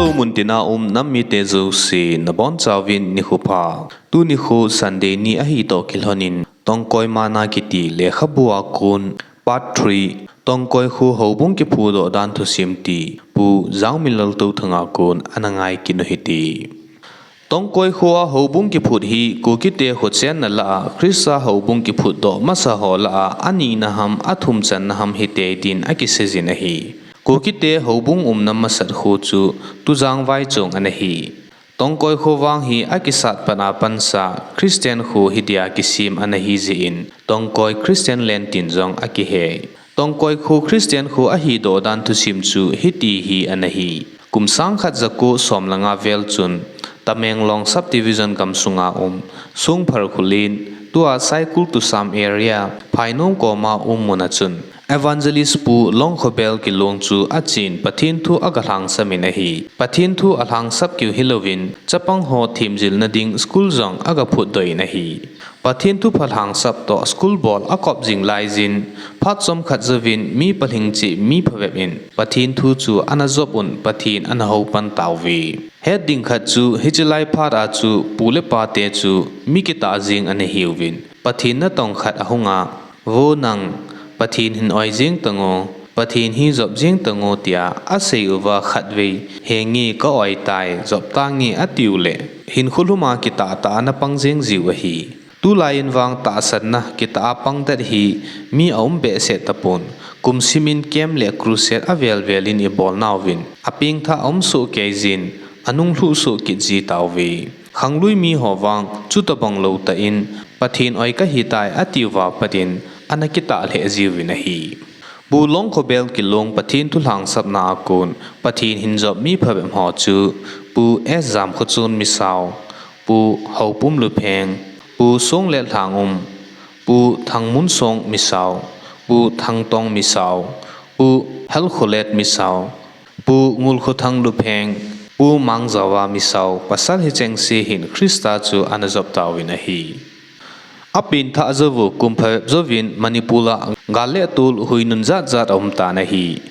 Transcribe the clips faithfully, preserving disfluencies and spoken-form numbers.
Hello, muntina um nam mite jouse, nabonchauvin nikho pha. Tuni kho Sunday ni ahitoh kilhonin, Tongkoi Mana kiti lekhabua kon Part three, Tongkoi kho houbung kiphudoh dan thusim ti, Pu Jangminlal Touthanga kon ana ngai kit u hite. Tongkoi khoa houbung kiphut hi Kukite khochenna lah a Christa houbung kiphutdoh masa ho lah a anina ham athum channa ham hitei din akiseijin ahi. Kukite houbung umna masat kho chu Tujang Vaichong ana hi. Tongkoi kho vang hi akisat pat a pansa Christian kho hidia kisem ana hijeh in Tongkoi Christian Land tin jong akihe. Tongkoi kho Christian kho ahidoh dan thusim chu hiti hi ana hi. Kum sangkhat jako som le nga vel chun Tamenglong Subdivision gamsunga um Songphar khulen, tua Saikul Tusam area, Phainom koma um muna chun Evangelist Pu Longkhobel Kilong chu achen Pathen thu agalhangsamin ahi. Pathen thu alhangsap keu hilouvin, chapang ho themjilna ding school jong agaphutdoh in ahi. Pathen thupha lhangsap toh school bol akop jing laijin, phat chomkhat jouvin mi palhing cheh mi phabep in Pathen thu chu ana jop un Pathen ana houpan tauve. Het ding khat chu hiche lai phat a chu pu le pate chu mi kitah jeng ana hiuvin, Pathen natong khat ahunga, Vo nang, Pathen hin oi jeng tango, Pathen hi jop jeng tango tia asei uva khatvei, Henge ka oi tai, jop tange atiu leh, hinkho lhuma kitah tah a ana pang jeng jiu ahi. Tulai in vang tahsanna kitah a pang det hi mi aum behseh tapon, kum simin camp le crusade avel vel in ibol nauvin, apengthah aum soh kei jin, anunglhuh soh kit ji tauve. Khanglui miho vang chutobang lou tah in, Pathen oi kahitai atiuva pat in, ana kitah lheh jiuvin ahi. Pu Longkhobel Kilong Pathen thu lhangsapna a kon, Pathen hin jop mi phabep ho chu, Pu S Jamkhochon Misao, Pu Haopum Lupheng, Pu Songlet Lhangum, Pu Thangmunsong Misao, Pu Thangtong Misao, Pu Halkholet Misao, Pu Ngulkhothang Lupheng, Pu Mangjawa Misao, pasal hichengse hin Christa chu ana jop tauvin ahi. Apengthah jouvu kum phabep jouvin Manipur a gal le tol huinun jat jat aum tan ahi.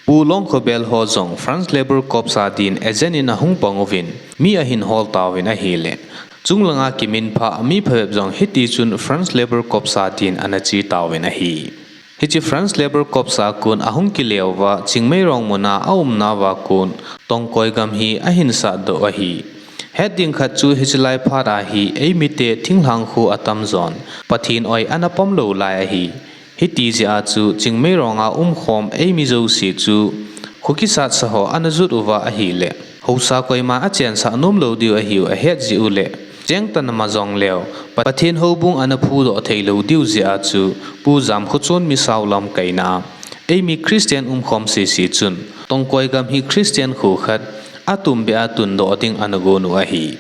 Pu Longkhobel ho jong France Labour Corps a din agent in ahung pang uvin, mi ahin hol tauvin ahileh, chunglanga kiminphah mi phabep jong hitichun France Labour Corps a din ana che tauvin ahi. Hiche France Labour Corps a kon ahung kile uva Chingmeirong muna aumnauva kon Tongkoi gam hi ahin satdoh ahi. Het ding khat chu hiche lai phat a hi eimite thinglhang khu atamjon Pathen oi ana pomlou lai ahi. Hiti jeh a chu Chingmeirong a umkhom eimi jouse chu kho kisatsa ho ana jot uva ahileh, haosa koiman achensah nomlou diu ahiu ahet jeh u leh, chengtah a ama jongleu, Pathen houbung ana phudoh theilou diu jeh a chu Pu Jamkhochon Misao lamkaina a eimi Christian umkhom sese chun Tongkoi gam hi Christian kho khat atumbeh a tundoh ding ana gonu ahi.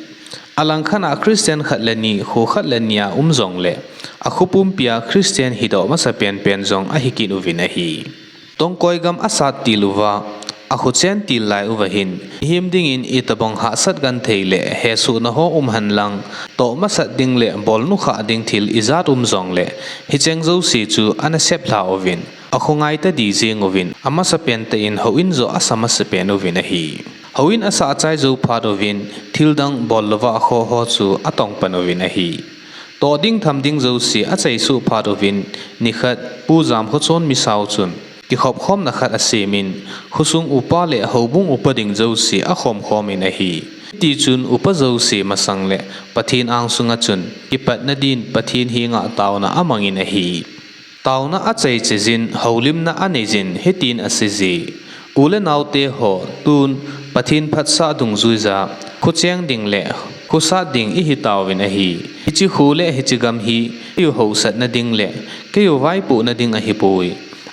Alangkhat a Christian khat le ni, kho khat le ni a um jongleh, akho pumpia Christian hidoh masapen pen jong ahikit uvin ahi. Tongkoi gam asat til uva, akhochen til lai uva hin, mihem dingin itobang hahsat genthei le hesohna ho um henlang, toh masat ding le bolnukhah ding thil ijat um jongleh, hicheng jouse chu ana seplha uvin, akho ngaitadi jeng uvin, amasapen tah in houin joh asa masapen uvin ahi. Houin asah chai jou phat uvin, thildang bollouva akhoho chu atongpan uvin ahi. Toh ding tham ding jouse achaisuh phat uvin, nikhat Pu Jamkhochon Misao chun kikhopkhomna khat asemin, khosung upa le houbung upa ding jouse akhomkhomin ahi. Hitichun upa jouse masang le Pathen angsunga chun kipatna din Pathen henga taona amangin ahi. Taona achaichaijin houlimna aneijin hitin aseije, U le naote ho, tun Pathen phatsah dungjuija khocheng ding le khosat ding ihitauvin ahi. Hiche kho le hiche gam hi keiu haosatna ding le keiu vaipohna ding ahipoi.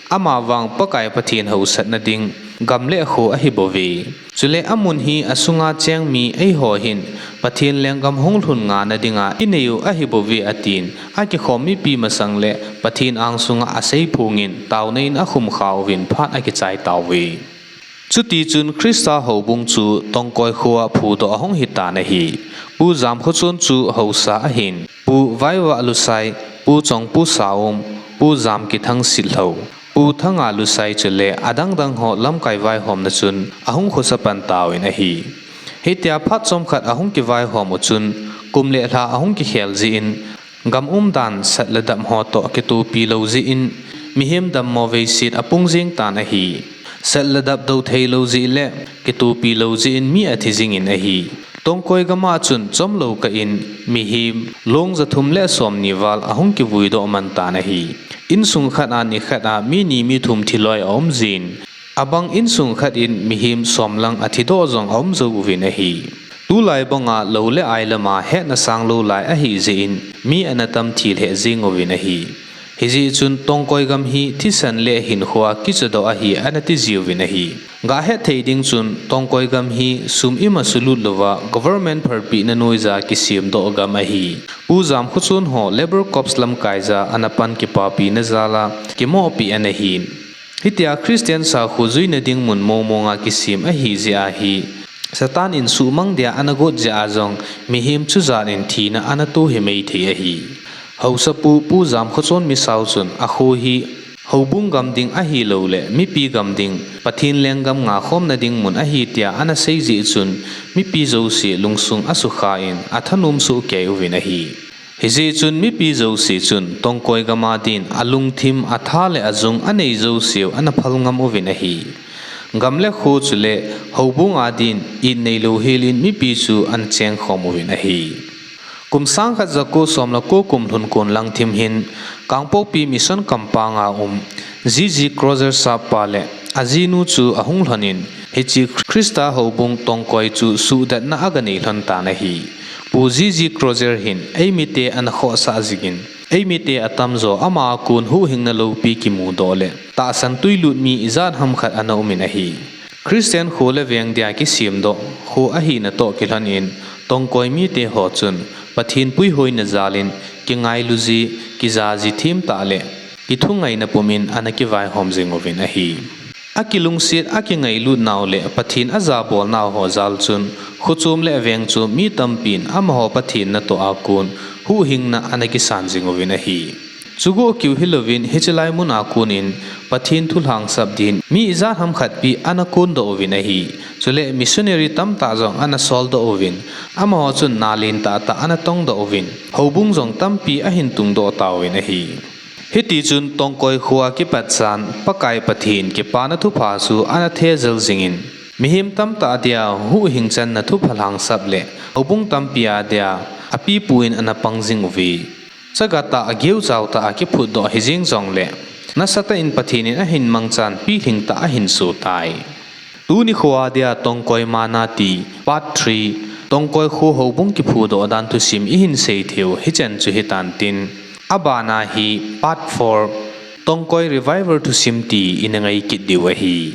Amavang Pakai Pathen haosatna ding gam le kho ahibouve. Chule amun hi asunga cheng mi eiho hin Pathen lenggam hung lhun ngana dinga ineiu ahibouve atin, akikhom mipi masang le Pathen angsunga aseiphongin taona in akhumkhauvin phat akichai tauve. Chutichun Christa houbung chu Tongkoi khoa phudoh ahung hitan ahi. Pu Jamkhochon chu haosa ahin, Pu Vaivah Lusai, Pu Chongpu Saum, Pu Jamkithang Sitlhou, Pu Thanga Lusai chule adangdang ho lamkai vaihomna chun ahung khosa pan tauvin ahi. Hitia phat chomkhat ahung kivaihom u chun, kum le lha ahung kikhel jeh in, gam umdan sat le dap ho toh kitopi lou jeh in, mihem dammo veiset apung jeng tan ahi. Sat le dap do thei lou jeh le kitopi lou jeh in mi athi jingin ahi. Tongkoi gam a chun chomlou kah in mihem long ja thum le som ni val ahung kivuidoh man tan ahi. Insung khat a ni khat a mi ni mi thum thiloi aum jin, abang insung khat in mihem som lang athidoh jong aum jou uvin ahi. Tulai banga lou le ai lama hetna sang lou lai ahi jeh in mi ana tam thi lheh jeng uvin ahi. Hijeh chun Tongkoi gam hi thisan le hinkhoa kichadoh ahi ana ti jiuvin ahi. Gahet thei ding chun Tongkoi gam hi sum ima sulut louva government phalpehna noija kisemdoh gam ahi. Pu Jamkhochon ho Labour Corps lamkaija ana pan kipapina jal a kimohpeh ana hin. Hitia Christian sakho juina ding mun mongmonga kisem ahi jeh ahi. Satan in suhmang dia ana got jeh a jong mihem chujat in thina ana toh himai thei ahi. Haosapu Pu Jamkhochon Misao chun akho hi houbung gam ding ahilouleh mipi gam ding, Pathen lenggam ngakhomna ding mun ahi tia ana sei jeh chun mipi jouse lungsung asukha in athanom soh kei uvin ahi. Hijeh chun mipi jouse chun Tongkoi gam a din alungthim, atha le ajung anei jouseu ana phal ngam uvin ahi. Gam le kho chule houbung a din it neilou hel in mipi chu ana chengkhom uvin ahi. Kum sang khat ja ko som le ko kum lhun kon lang thim hin Kangpokpi Mission Kampang a um G G Crozier sappa le ajinu chu ahung lhon in, hiche Christa houbung Tongkoi chu suhdatna aga nei lhon tan ahi. Pu G G Crozier hin eimite ana khohsah jingin, eimite atamjo ama a kon huhhingna loupi kimudoh le tahsan twilut mi ijat ham khat ana um in ahi. Christian kho le veng dia kisemdoh kho ahina toh kilhon in, Tongkoi mite ho chun Pathen puihoina jal in kingailu ji, kija ji them tah le kithungaina pum in ana kivaihom jing uvin ahi. Akilungset, akingailut nau le Pathen ajabol nau ho jal chun, khochom le veng chom mi tampin amaho Pathen natoh a kon huhhingna ana kisan jing uvin ahi. Chugoh kiu hilouvin hiche lai mun a kon in Pathen thu lhangsap din mi ijat ham khat pi ana kondoh uvin ahi. Chule missionary tamtah jong ana soldoh uvin, amaho chun na len tahtah ana tongdoh uvin, houbung jong tampi ahin tungdoh tauvin ahi. Hitichun Tongkoi khoa kipat chan Pakai Pathen kipana thupha chu ana thejal jingin, mihem tamtah dia huhhing channa thupha lhangsap le houbung tampi a dia apipu in ana pang jing uve. Chaga tah, ageu chau tah a kiphutdoh hijeng jongle, nasatah in Pathen in ahin mangchan pilhing tah ahin sotai. Tuni khoa dia Tongkoi Mana ti Part three, Tongkoi kho houbung kiphudoh dan thusim ihin sei theiu hichan chu hitan tin, abana hi Part four, Tongkoi Revival thusim ti ina ngai kit diu ahi.